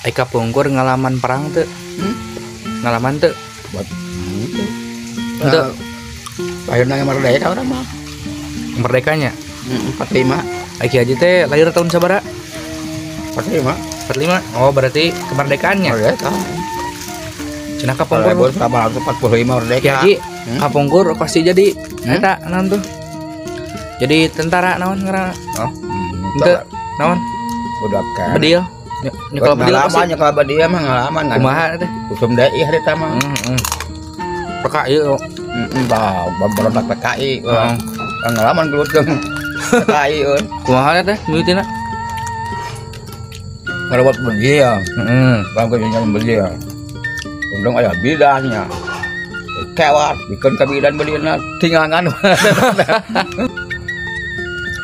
Eka pungkur ngalaman perang teu? Ngalaman teu? Buat teu. Akhirnya merdeka urang mah. Merdekanya? 45. Aki Haji teh lahir tahun sabaraha? 45. 45. Oh, berarti kemerdekaannya. Merdeka. Cenah kapungkur 1945 merdeka. Ki Haji, kapungkur pasti jadi eta naon tuh? Jadi tentara naon ngaranna? Oh, henteu naon? Budak kan. Bedil. Nyekel bedil pasti. Nyekel bedil mah ngalaman. Kumaha teh? Usum deui harita mah. Heeh. PKI. Heeh, bah, berontak PKI. Pengalaman gelut jeung PKI euy. Kumaha teh mimitina? Ngerebut bedil. Heeh. Bang jeung bedil. Untung aya bidannya. Kewat bikin ka bidan bedilna tinggangan.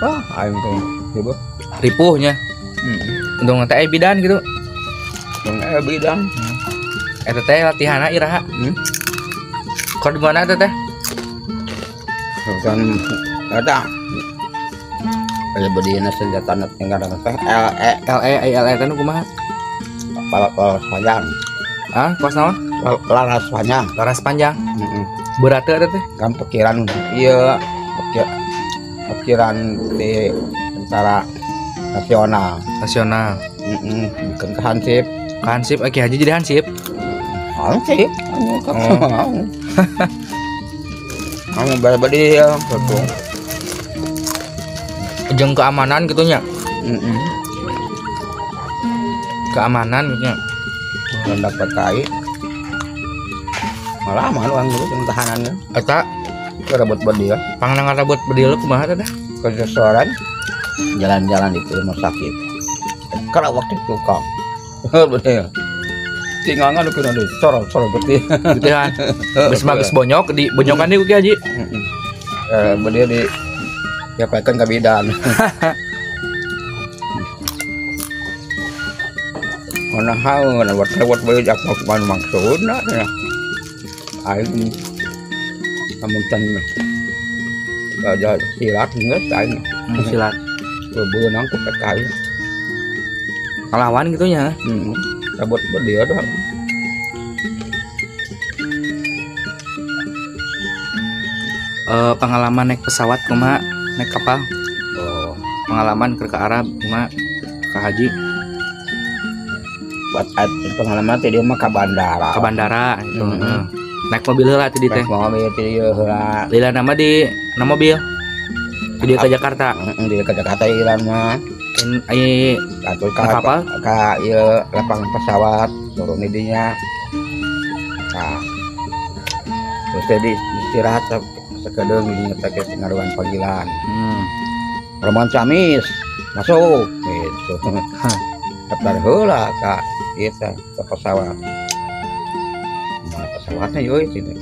Wah, aing teh ribuh. Ripuhnya. Untung teh bidan gitu. Untung aya bidan. Eta teh latihanna iraha? Kok di mana eta teh? Bukan ada. Aya bedilna senjatana ngaranna teh LE. LE LE teh nu kumaha? Laras panjang. Ah, kos naon? Laras panjang. Laras panjang. Heeh. Berat teu eta teh? Kan pikiran ieu pikiran di tentara nasional. Nasional. Heeh, bukan ke Hansip. Ke Hansip, Ki Haji jadi Hansip. Hansip. Oh. Kamu bari-bari ya, gitu. Jeung keamanan gitu nya. Heeh. Keamanan gitu nya. Hendak PKI. Malah malu urang dulu jeung tahanannya. Eta rebut bedil. Pangangan rebut bedil kumaha teh? Ke restoran jalan-jalan di rumah sakit. Kalau waktu itu kang. Bedil. Tinggangan kudu disorot-sorot bedil. Gitu kan. Geus mah geus bonyok di bonyokan deui ku Ki Haji. Heeh. Bedil di diapakeun ka bidan. Mana haun lewat-lewat bae apa kumaha maksudna teh. Aing amun can aja silat geus aing. Silat. Beunang ku PKI. Ngelawan gitu nya. Heeh. Cabut bedil dah. Pengalaman naik pesawat kumaha, naik kapal? Oh, pengalaman ke Arab kumaha, ke haji. Buat pengalaman teh dia mah ke bandara. Ke bandara itu. Naik mobil heula tadi teh. Naik mobil teh heula. Lila nama di nama mobil. Di ke Jakarta. Heeh, di ke Jakarta lila mah. Ai atuh ka kapal ka ieu lapangan pesawat turun di dinya. Nah. Terus teh istirahat sakedeung di teh ngaruan panggilan. Rombongan Ciamis masuk gitu. Daftar heula ka ieu teh ke pesawat. Mana pesawatnya euy cenah.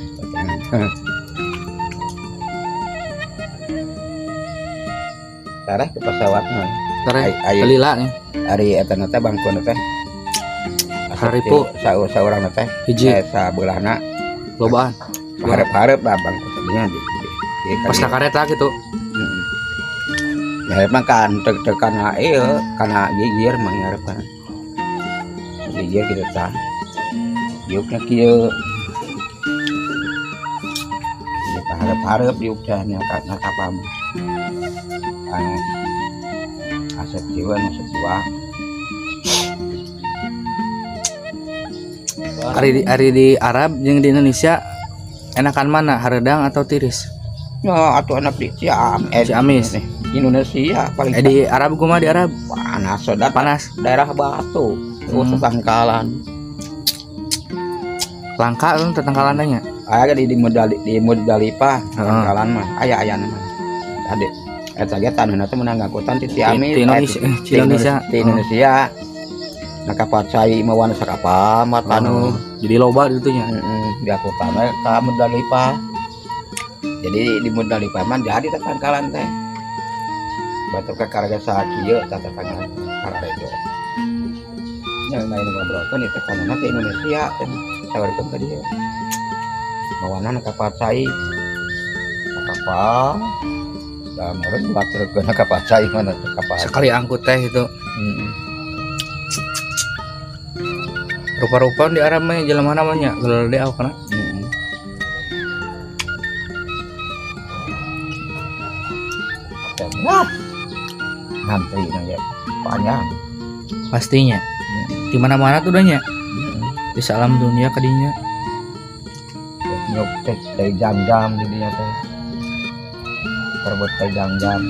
Tarah ke pesawatna. Tarah lila nya. Ari eta na teh bangkuna teh. Haripu saurang teh. Hiji. Sabeulahna lobaan. Hareup-hareup lah bangku tadinya di pas ka kareta gitu. Heeh. Ya mah kan teu kana ieu kana gigir mah ngarepan. Gigir kitu tah. Diukna kieu. Di hareup-hareup diuk teh nya kana kapal. Anu asep jiwa asep jiwa. Ari di Arab jeung di Indonesia enakan mana, hareudang atau tiris? Ya atuh enak di Ciamis. Ciamis. Indonesia paling di Arab kumaha di Arab? Panas, sodat. Panas. Daerah Batu, terus tetangkalan. Langka kan tetangkalan nya. Aya di Muzdalifah, tetangkalan mah aya-ayana mah. Tadi eta ge tanahna teh meunang ngangkutan ti Ciamis, ti Indonesia, ti Indonesia. Nah kapal cai mawana sakapal mah tanu. Jadi loba ditu nya. Heeh, diangkutan we ka Muzdalifah. Jadi di Muzdalifah mah jadi tetangkalan teh. Batur ka karga sakieu tah tetangkalan Kararejo. Nya lain ngobrolkeun ieu teh tanahna ti Indonesia teh tawarkeun ka dieu. Mawana kapal cai. Kapal da meureun baturkeun kapal cai mana teh kapal. Sekali angkut teh itu. Heeh. Rupa-rupa di Arab mah jelema namanya gede awakna. Wah. Ngantri nang panjang. Pastinya. Di mana-mana tuh nya. Di salam dunia kadinya. Nyok teh dari jam-jam didinya teh. Terbut teh jam-jam.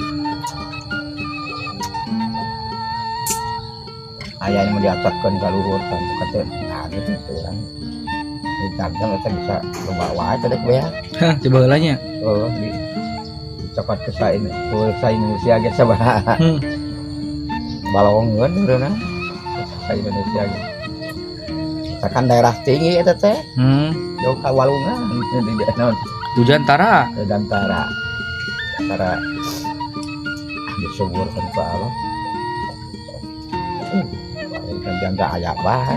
Aya nu diacatkeun ka luhur kan kate nah gitu urang. Di jam-jam eta bisa loba wae teh dek beak. Hah, coba heula nya. Oh, di cokot ke sa Indonesia ge sabaraha. Balongeun ureuna. Sa Indonesia ge. Kan daerah tinggi eta teh. Jauh ka Walungan di naon. Hujan tara. Hujan tara. Tara disuburkeun ku Allah. Kan janda aya bae.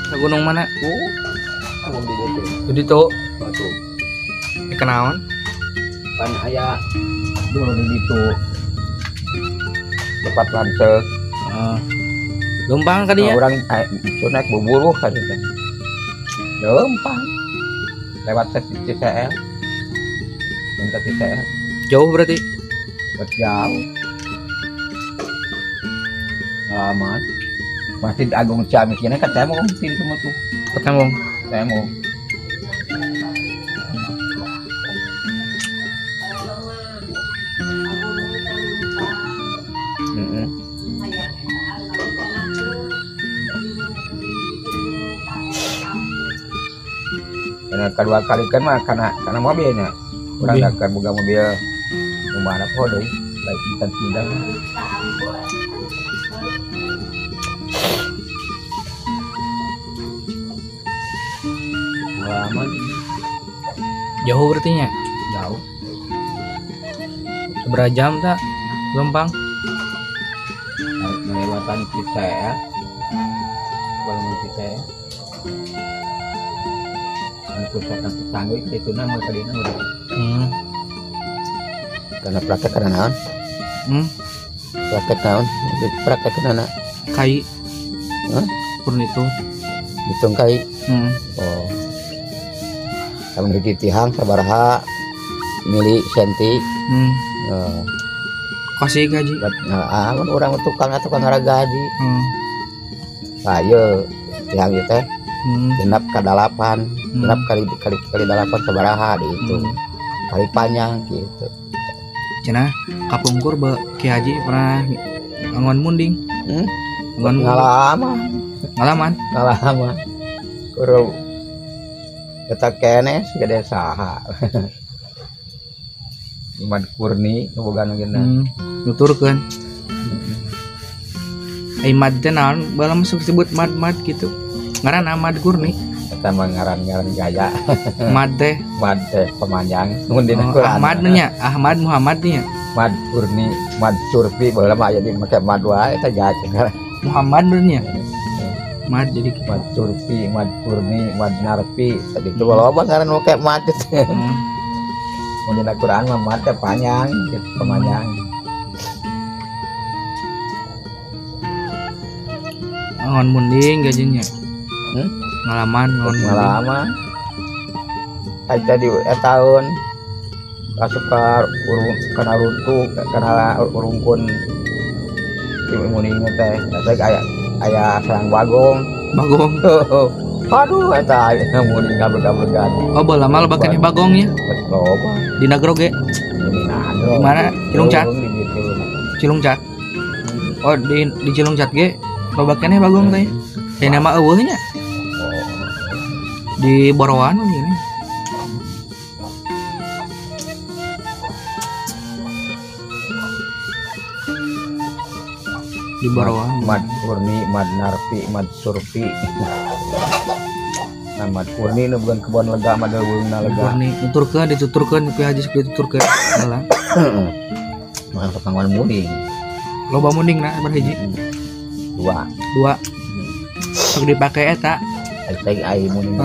Ke gunung mana? Gunung di ditu. Di ditu. Batu. Kenaon? Pan aya dulu di ditu. Tempat lanceuk. Lempang kadinya. Urang naik buburuh kadinya. Lempang. Lewat CCL. Minta CCL. Jauh berarti? Jauh. Aman. Masjid Agung Ciamis ini kan tembok di semua tuh. Ketembong. Tembok. Karena kedua kali kan mah karena mobilnya. Urang akan boga mobil rumah anak deui, baik kita tidak. Lama. Jauh berarti nya? Jauh. Seberapa jam tak Lempang? Melewatan kita ya. Walungan kita ya. Pusatkan petangguh itu nama tadi nama. Karena praktek karena naon? Praktek naon? Praktek karena kai. Hah? Furnitur. Hitung kai. Oh. Kamu di tihang sabaraha mili senti. Kasih gaji. Nah, orang tukang tukang gaji. Ayo tihang ieu teh. Genap ka 8, genap kali kali kali 8 sabaraha dihitung. Kali panjang gitu. Cenah kapungkur be Ki Haji pernah ngangon munding. Ngangon ngalaman. Ngalaman? Ngalaman. Kudu eta keneh segede saha. Iman Kurni boga nu geuna. Nuturkeun. Ai mad teh naon baheula mah disebut mad-mad gitu. Ngaran Ahmad Kurni. Eta mah ngaran-ngaran gaya. Mad teh. Mad teh pemanjang. Mun dina Quran. Ahmad nya, Ahmad Muhammad nya. Mad Kurni, Mad Surfi baheula mah aya di make mad wae eta gaya. Muhammad nya. Mad jadi Mad Surfi, Mad Kurni, Mad Narfi. Tadi itu loba ngaran make mad teh. Mun dina Quran mah mad teh panjang, gitu pemanjang. Ngon munding gajinya. Ngalaman ngalaman. Ai tadi tahun asup ka urung kana runtuh kana urungkun di munding teh eta aya aya sarang bagong. Bagong. Aduh eta munding kabeg-kabegan. Oh baheula mah loba keneh bagongnya. Loba. Di Nagro ge. Di Nagro. Di mana? Cilungcat. Cilungcat. Oh di Cilungcat ge loba keneh bagong teh. Dina mah eueuh nya. Di Boroan gini. Di Boroan. Mad Kurni, Mad Narfi, Mad Surfi. Nah, Mad Kurni nu bukan kebon lega, mad leuweungna lega. Kurni nuturkeun dituturkeun ku Haji sok dituturkeun. Heula. Mah tukang munding. Loba munding na bar hiji. Dua. Dua. Sok dipake eta. Ai ai munding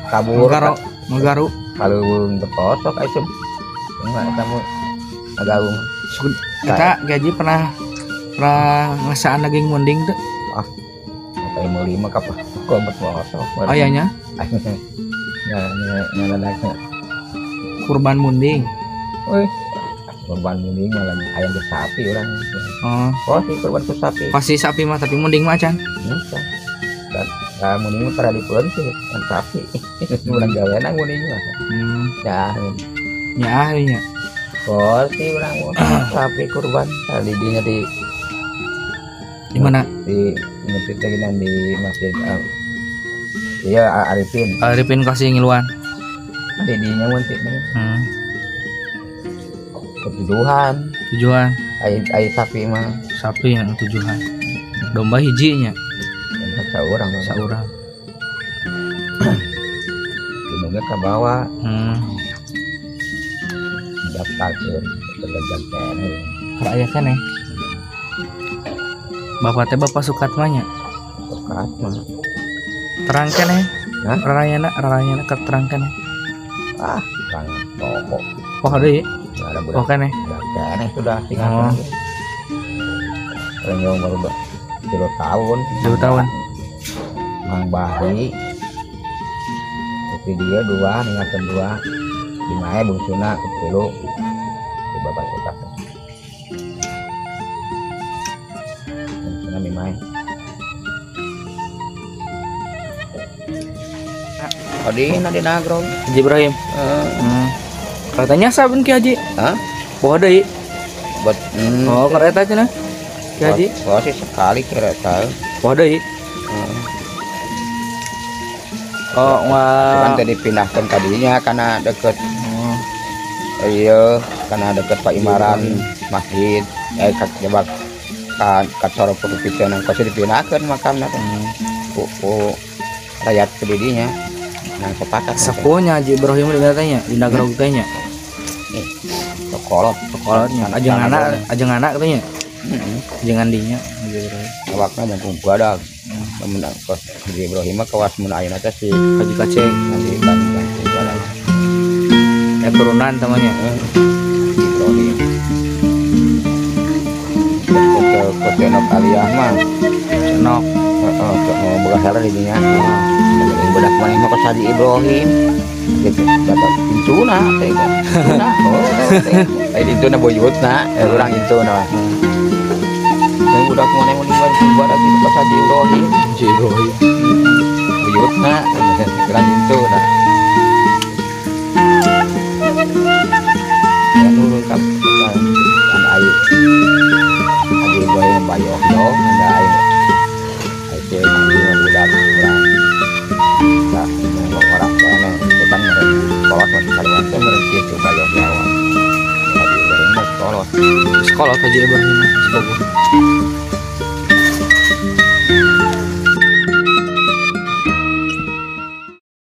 kabur. Ngagaru. Kaleuweung teu tosok ai mah eta mah Agaung. Kita gaji pernah ngasaan daging munding tuh. Ah. Kayak meuli mah kapah komet mosok. Oh iya nya. Nya kurban munding. Woi. Kurban munding mah lagi ayam ke sapi urang. Oh. Oh, si kurban ke sapi. Pasti sapi mah tapi munding mah acan. Henteu. Dan munding mah tara dipeun sih kan sapi. Urang gaweana munding mah. Ya. Ya nya. Oh, si urang sapi kurban tadi dinya di mana? Di masjid di masjid iya Arifin. Arifin kasih ngiluan. Di dinya mun teh. Tujuhan. Tujuan. Ai sapi mah. Sapi yang tujuan. Domba hiji nya. Domba saurang. Saurang. Gunungnya ke bawah. Daftarkeun tergajag keneh. Keur aya keneh. Bapak teh bapak Sukatma nya. Sukatma. Terang keneh. Hah? Rarayana keur terang keneh. Ah, terang pokok. Poho deui. Ada budak. Poho keneh. Keneh sudah tinggal. Renjong baru 2 tahun. 2 tahun. Mang Bahri. Tapi dia 2, ningakeun 2. Dimae bungsuna 10. Di bapak Sukatma. Bungsuna mimae. Adi na di Nagrog. Haji Ibrahim. Katanya saben Ki Haji. Hah? Poho deui. Buat oh, kereta cenah. Ki Haji. Oh, sih sekali kereta. Poho deui. Oh, wah. Kan tadi dipindahkan tadinya karena deket. Iya, karena deket Pak Imaran masjid. Kajebak ka coro pupiteun kos dipindahkeun makamna teh. Ku rakyat kedidinya. Nang sepakat. Sepuhnya Haji Ibrahim di tanya, di Nagrog teh nya. Sekolot, sekolotnya. Ajeng anak katanya. Ajeng andinya Haji Ibrahim. Awakna jangkung badag. Lamun kos Haji Ibrahim mah kawas mun ayeuna teh si Haji Kaceng, Haji jangkung badag. Ya turunan tamanya. Haji Ibrahim. Kos Cenok Aliyah mah. Cenok. Heeh, mau boga heran di dinya. Budak maneh mah kos Haji Ibrahim. Gitu, dapat incuna teh kan. Incuna. Oh, teh. Incuna boyutna, urang incuna. Yang budak maneh mun budak gitu kos Haji Ibrahim. Haji Ibrahim. Boyutna, urang incuna. Ya turun ka kan ayu. Haji Ibrahim bayoh yo, anda ayu. Ayu budak urang. Nah, orang kene kan kolot masih kaluar teh meureun kitu bayoh Jawa. Haji Ibrahim mah kolot. Sekolah Haji Ibrahim mah sekolah.